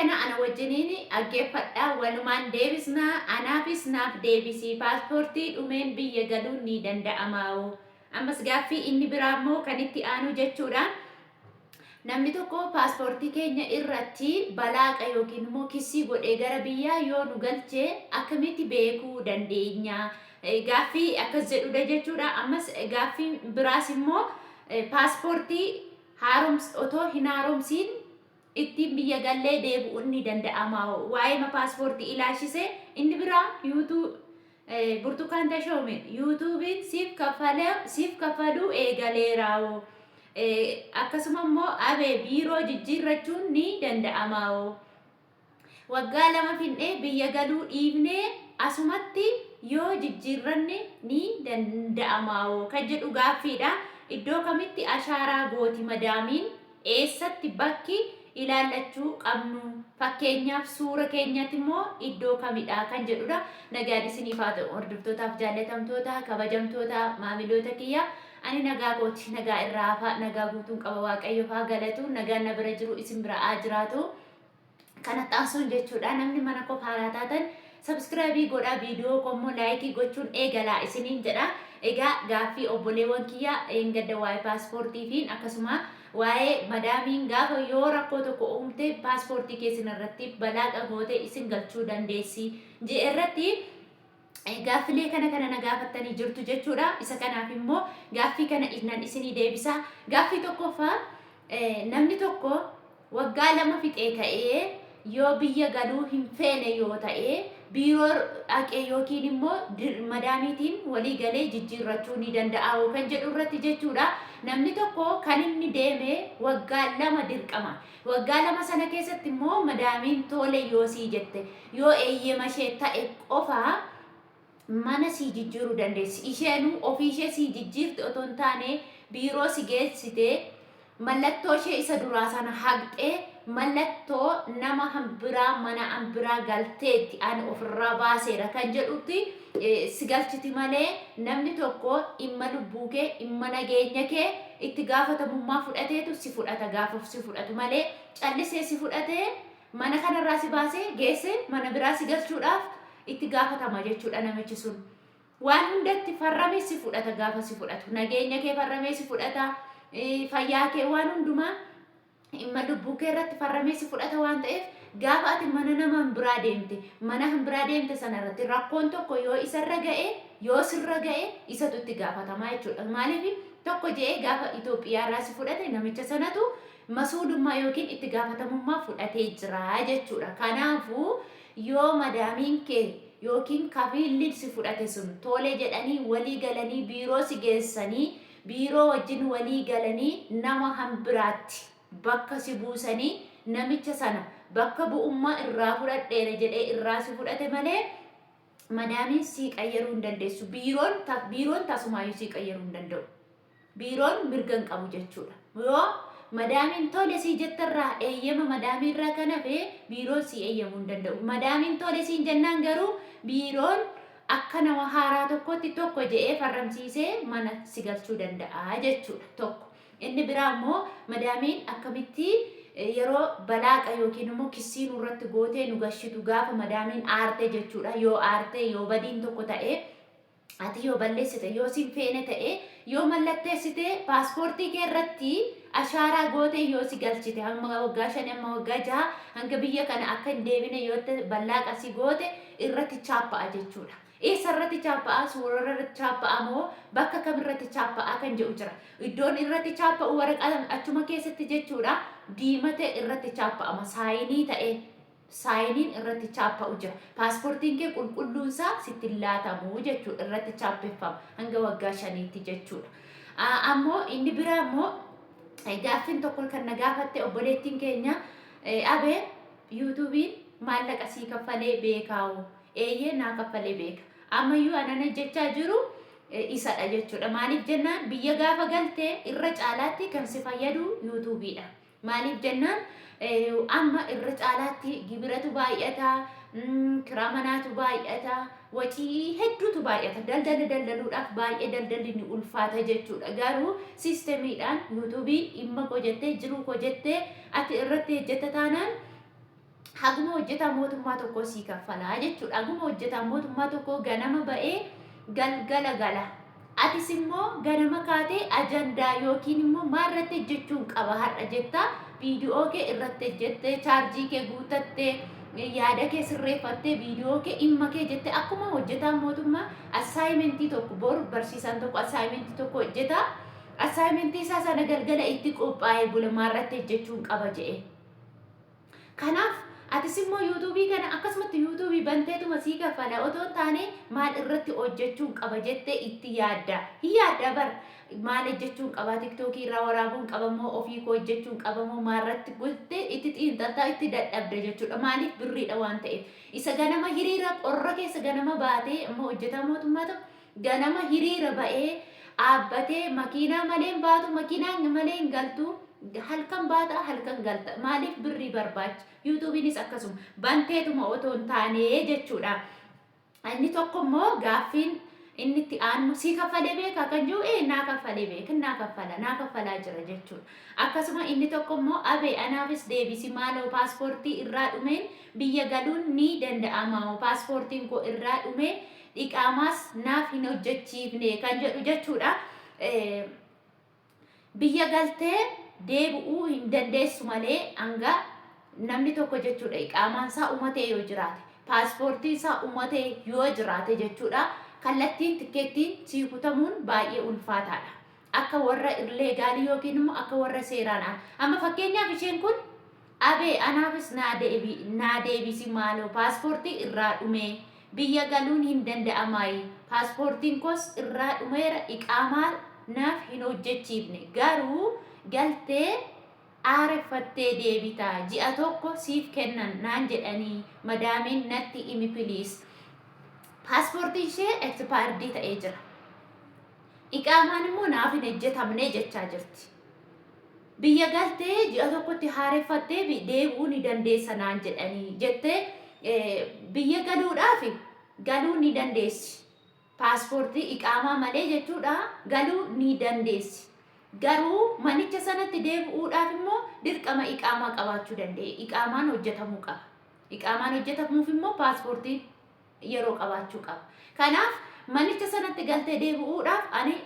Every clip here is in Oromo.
kana ana wajjiniin dhaggeeffadhaa, walumaan deebisnaa. Anaafis naaf deebisi. Paaspoortii dhumeen biyya galuun ni danda'amaa'oo? Ammas gaaffii inni biraa immoo kan itti aanu jechuudha. Namni tokko paaspoortii keenya irratti balaaqa yookiin immoo kissii godhee gara biyyaa yoo nu galche akkamitti beekuu dandeenya? Gaaffii akkas jedhudha jechuudha. Ammas gaaffii biraas immoo paaspoortii haaroms otoo hin haaromsiin ittiin biyya gallee deebi'uun ni danda'ama? Waa'eema paaspoortii ilaashise inni biraa yuutuu Burtukaan Tashoome, yuutuubiin siif siif kaffaluu eegaleeraawoo. Akkasuma immoo Abee, biiroo jijjiirrachuun ni danda'amaawoo? Waggaa 2 fin'ee biyya galuu dhiifnee asumatti yoo jijjiirranne ni danda'amaawoo kan jedhu gaaffiidha. Iddoo kamitti ashaaraa gooti madaamiin? Eessatti bakki ilaallachuu qabnu? Fakkeenyaaf suura keenyatti immoo iddoo kamidha kan jedhudha. Nagaan isiniif haa ta'u, hordoftootaaf jaallatamtoota, kabajamtoota maamiloota kiyya. Ani nagaa kooti, nagaa irraa hafaa, nagaa guutuun qaba, Waaqayyoof haa galatu. Nagaan na bira jiru isin bira haa jiraatu. Kana taasisuun jechuudha, namni mana koo haaraa taatan subscribe godhaa, viidiyoo koo immoo like gochuun eegalaa isiniin jedha. Egaa gaaffii obboleewwan kiyya gadda waa'ee paaspoortii fi akkasuma waa'ee madaamiin gaafa yoo rakkoo tokko uumte paaspoortii keessan irratti balaa goote isin galchuu dandeessi jedhe irratti gaaffilee kana kana na gaafattanii jirtu jechuudha. Isa kanaaf immoo gaaffii kana nan isinii deebisa. Gaaffii tokkoffaa, namni tokko waggaa 2 fixee ka'ee yoo biyya galuu hin feene yoo ta'e biiroo dhaqee yookiin immoo madaamiitiin walii galee jijjiirrachuu ni danda'a kan jedhu irratti jechuudha. Namni tokko kan inni deeme waggaa 2 dirqama. Waggaa 2 sana keessatti immoo madaamiin tole yoo sii jette, yoo eeyyema ishee ta'e qofa mana sii jijjiiruu dandeessi. Isheenuu ofii ishee sii jijjiirti otoo hin taane, biiroo si geessite, mallattoo ishee isa duraa sana haqxee, mallattoo nama hambiraa mana hambiraa galteetti ani ofirraa baaseera kan jedhutti si galchiti malee, namni tokko dhimma lubbuu kee, dhimma nageenya kee itti gaafatamummaa fudhateetu si fudhata gaafa si fudhatu malee, callisee si fudhatee mana kanarraa si baasee geesse mana biraa si galchuudhaaf itti gaafatama jechuudha namichi sun. Waan hundatti farramee si fudhata gaafa si fudhatu. Nageenya kee farramee si fudhata, fayyaa kee, waan hundumaa, dhimma lubbuu kee irratti farramee si fudhata waan ta'eef, gaafa ati mana nama biraa deemte, mana biraa deemte sana irratti rakkoon tokko yoo isarra ga'e, yoo sirra ga'e, isatu itti gaafatamaa jechuudha. Maaliif tokko je'ee gaafa Itoophiyaa irraa si fudhate namicha sanatu masuulummaa yookiin itti gaafatamummaa fudhatee jira jechuudha. Kanaafuu yoo madaamiin kee yookiin kafiilli si fudhate sun tole jedhanii walii galanii biiroo si geessanii, biiroo wajjin walii galanii nama hambiraatti bakka si buusanii, namicha sana bakka bu'ummaa irraa fudhadheera jedhee irraa si fudhate malee madaamiin sii qayyaruu hin dandeessu. Biiroon tasumaayyuu sii qayyaruu hin danda'u. Biiroon mirga hin qabu jechuudha. Yoo madaamiin tole sii jetterraa, eeyyama madaamiirraa kan hafe biiroon sii eeyyamuu hin danda'u. Madaamiin tole siin jennaan garuu biiroon akka nama haaraa tokkotti tokko je'ee farramsiisee mana si galchuu danda'a jechuudha tokko. Inni biraa immoo madaamiin akkamitti yeroo balaaqa yookiin immoo kissii nurratti gootee nu gashitu gaafa madaamiin aarte jechuudha. Yoo aarte, yoo badiin tokko ta'e, ati yoo balleessite, yoo sin feene ta'e, yoo mallatteessite, paaspoortii kee irratti ashaaraa gootee yoo si galchite, hamma waggaa 5, hamma waggaa 6 hanga biyya kana akka hin deebine yoo ballaaqa si goote, irratti chaappa'a jechuudha. Eessa irratti chaappa'a? Suura irratti chaappa'a moo bakka kam irratti chaappa'a kan jedhu jira. Iddoon irratti chaappa'u waraqaa achuma keessatti jechuudha. Diimate irratti chaappa'ama, saayinii ta'ee saayiniin irratti chaappa'u jira. Paaspoortiin kee qulqulluun isaa sitti hin laatamu jechuudha. Irratti chaappeffama hanga waggaa 5tti jechuudha. Ammoo inni biraa immoo gaaffiin tokko kan na gaafatte obboleettiin keenya Abee, yuutuubiin maallaqa sii kaffalee beekaa'u? Eeyyee, naa kaffalee beeka. Ammayyuu anan hojjechaa jiru isadha jechuudha. Maaliif jennaan, biyya gaafa galte irra caalaatti kan si fayyadu yuutuubiidha. Maaliif jennaan, amma irra caalaatti gibiratu baay'ata, kiraa manaatu baay'ata, wacii hedduutu baay'ata. Daldala daldaluudhaaf baay'ee daldalli ni ulfaata jechuudha. Garuu siistemiidhaan yuutuubii dhimma koo jettee, jiruu koo jettee ati irratti hojjetta taanaan Haguma hojjetaa mootummaa tokkoo sii kaffalaa jechuudha. Haguma hojjetaa mootummaa tokkoo ganama ba'ee galgala gala. Atis immoo ganama kaatee ajandaa yookiin immoo maal irratti hojjechuun qaba har'a jettaa viidiyoo kee irratti hojjettee, chaarjii kee guutattee, yaada kee sirreeffattee, viidiyoo kee dhimma kee jettee, akkuma hojjetaan mootummaa assaayimentii tokko, boru barsiisaan tokko assaayimentii tokko hojjeta. Assaayimentii isaa sana galgala itti qophaa'ee bula, maal irratti hojjechuun qaba jedhee. Kanaaf atis immoo yuutuubii kana akkasumatti yuutuubii banteetuma sii kaffala otoo hin taane, maal irratti hojjechuun qaba jettee itti yaadda. Hin yaadda bar, maal hojjechuun qaba, tiktookii irraa waraabuun qaba moo ofii koo hojjechuun qaba moo maal irratti gottee itti xiinxaltaa, itti dadhabda jechuudha. Maaliif? Birriidha waan ta'eef. Isa ganama hiriira qorra keessa ganama baatee immoo hojjetaa mootummaa ta'u ganama hiriira ba'ee dhaabbatee, makiinaa malee hin baatu, makiinaa malee hin galtu, halkan baata, halkan galta. Maaliif? Birrii barbaacha. Yuutuubiinis akkasuma banteetuma otoo hin taane jechuudha. Inni tokko immoo gaaffiin inni itti aanu, sii kaffalee beekaa kan jiru, ee, naa kaffalee beeka, naa kaffala, naa kaffalaa jira jechuudha. Akkasuma inni tokko immoo, "Abee, anaafis deebisi maaloo, paaspoortii irraa dhumeen biyya galuun ni danda'ama? Paaspoortiin koo irraa dhumee, iqaamaas naaf hin hojjechiifne," kan jedhu jechuudha. Biyya galtee deebi'uu hin dandeessu malee, hanga namni tokko jechuudha iqaamaan isaa umatee yoo jiraate, paaspoortiin isaa umatee yoo jiraate jechuudha, kallattiin tikkeettiin sii kutamuun baay'ee ulfaataadha. Akka warra illegal yookiin immoo akka warra seeraan ala. Amma fakkeenyaaf isheen kun, "Abee, anaafis naa deebisi maaloo, paaspoortii irraa dhumee biyya galuun hin danda'amaayi? Paaspoortiin koos irraa dhumeera, iqaamaa naaf hin hojjechiifne." Garuu galtee aareffattee deebita, ji'a tokko siif kennan naan jedhanii madaamiin, natti imi please. Paaspoortiin ishee expired ta'ee jira. Iqaamaan immoo naaf hin hojjetamne jechaa jirti. Biyya galtee ji'a tokkotti haareffattee deebi'uu ni dandeessa naan jedhanii jettee, biyya galuudhaaf galuu ni dandeessi. Paaspoortii iqaamaa malee jechuudha galuu ni dandeessi. Garuu manicha sanatti deebi'uudhaaf immoo dirqama iqaamaa qabaachuu danda'e. Iqaamaan hojjetamuu qaba. Iqaamaan hojjetamuuf immoo paaspoortiin yeroo qabaachuu qaba. Kanaaf manicha sanatti galtee deebi'uudhaaf ani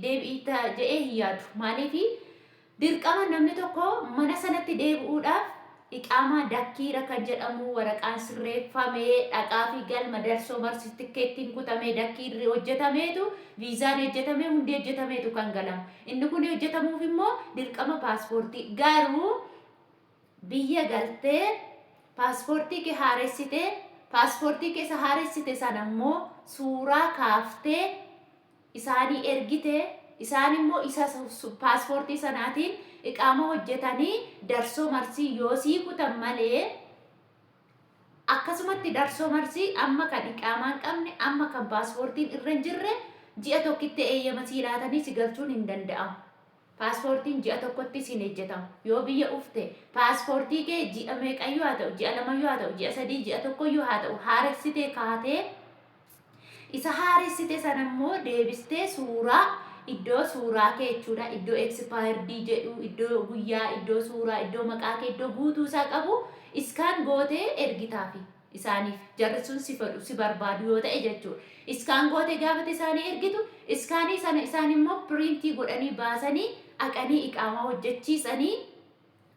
deebi'ita jedhee hin yaadu. Maaliif? Dirqama namni tokko mana sanatti deebi'uudhaaf iqaamaa dakkiira kan jedhamu waraqaan sirreeffamee, dhaqaa fi galma darsoo marsi tikkeettiin kutamee, dakkiirri hojjetameetu, viizaan hojjetamee, hundi hojjetameetu kan galamu. Inni kun hojjetamuuf immoo dirqama paaspoortii. Garuu biyya galtee paaspoortii kee haaressitee, paaspoortii keessa haaressite sana immoo suuraa kaaftee isaanii ergite, isaan immoo isa paaspoortii sanaatiin iqaama hojjetanii darsoo marsii yoo sii kutan malee, akkasumatti darsoo marsii amma kan iqaamaa hin qabne, amma kan paaspoortiin irra hin jirre, ji'a tokkitti eeyyama sii laatanii si galchuun hin danda'amu. Paaspoortiin ji'a tokkotti siin hojjetamu. Yoo biyya ufte paaspoortii kee ji'a meeqayyuu haa ta'u, ji'a 2yyuu haa ta'u, ji'a 3, ji'a tokkoyyuu haa ta'u, haaressitee kaatee, isa haaressite sana immoo deebistee suuraa, iddoo suuraa kee jechuudha, iddoo expired jedhu, iddoo guyyaa, iddoo suuraa, iddoo maqaa kee, iddoo guutuu isaa qabu scan gootee ergitaafi isaaniif, jarri sun si fedhu, si barbaadu yoo ta'e jechuudha. Scan gootee gaafate isaanii ergitu, scan sana isaan immoo print godhanii baasanii, haqanii, iqaamaa hojjechiisanii,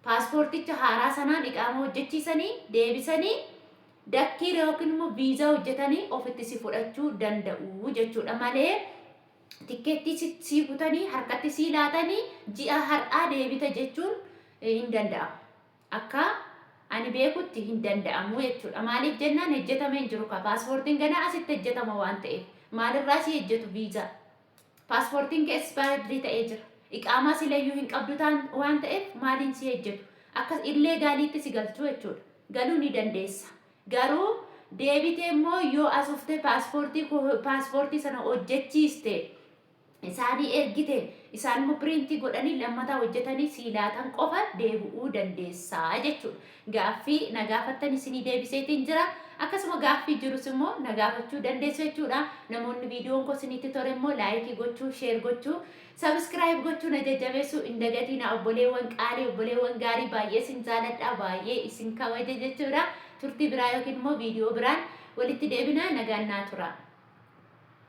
paaspoorticha haaraa sanaan iqaamaa hojjechiisanii, deebisanii dakkiira yookiin immoo viizaa hojjetanii ofitti si fudhachuu danda'u jechuudha malee, tikkeettii si kutanii harkatti si laatanii ji'a har'aa deebita jechuun hin danda'amu. Akka ani beekutti hin danda'amu jechuudha. Maaliif jennaan, hojjetamee hin jiru ka, paaspoortiin ganaa asitti hojjetama waan ta'eef. Maalirraa si hojjetu viizaa? Paaspoortiin kee expired ta'ee jira. Iqaamaa silayyuu hin qabdu waan ta'eef maaliin si hojjetu? Akka illegalitti si galchuu jechuudha. Galuu ni dandeessa. Garuu deebitee immoo yoo asuftee paaspoortii sana hojjechiiste, isaanii ergite, Isaan immoo piriintii godhanii lammataa hojjetanii sii laatan qofa deebi'uu dandeessaa jechuudha. Gaaffii na gaafattan isinii deebiseetiin jira. Akkasuma gaaffii jirus immoo na gaafachuu dandeessu jechuudha. Namoonni viidiyoon koo isinitti tole immoo laayikii gochuu, sheer gochuu, sabiskiraayib gochuu na jajjabeessuu hin dagatiinaa obboleewwan qaalii, obboleewwan gaarii baay'ee isin jaaladha, baay'ee isin kabaja jechuudha. Turtii biraa yookiin immoo viidiyoo biraan walitti deebinaa nagaan naa tura.